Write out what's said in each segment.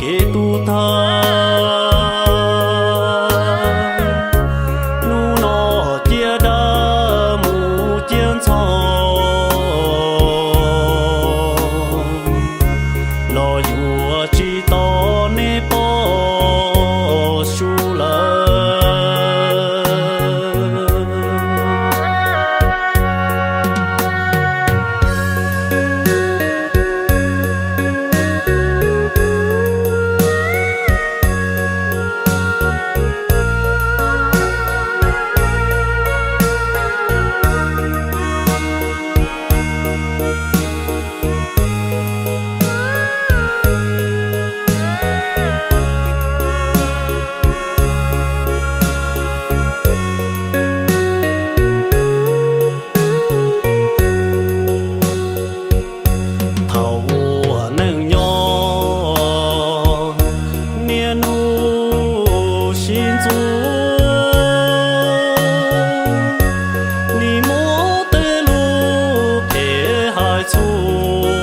kev tu tag. Hnub no cia dab mus cia ntxhov, los yuav tsis tos nej poj su lawm. Thaum ua neej nyob niaj hnub sib ntxub, nim muab tej lus phem hais txhua,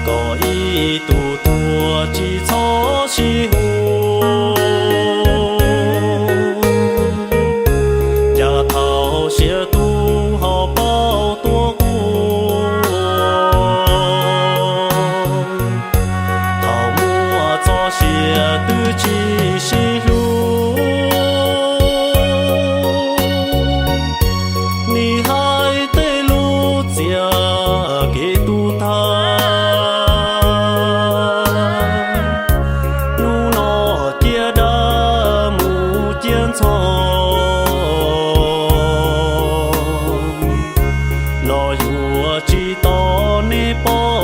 kom ib tug tuag tsis txhob sib hu. Cas thaum siav tu ho paub tuaj quaj, thaum muaj txoj sia twb tsis sib hlub. Nim hais tej lus txias kev tu tag, hnub no cia dab mus cia ntxhov, los yuav tsis tos nej poj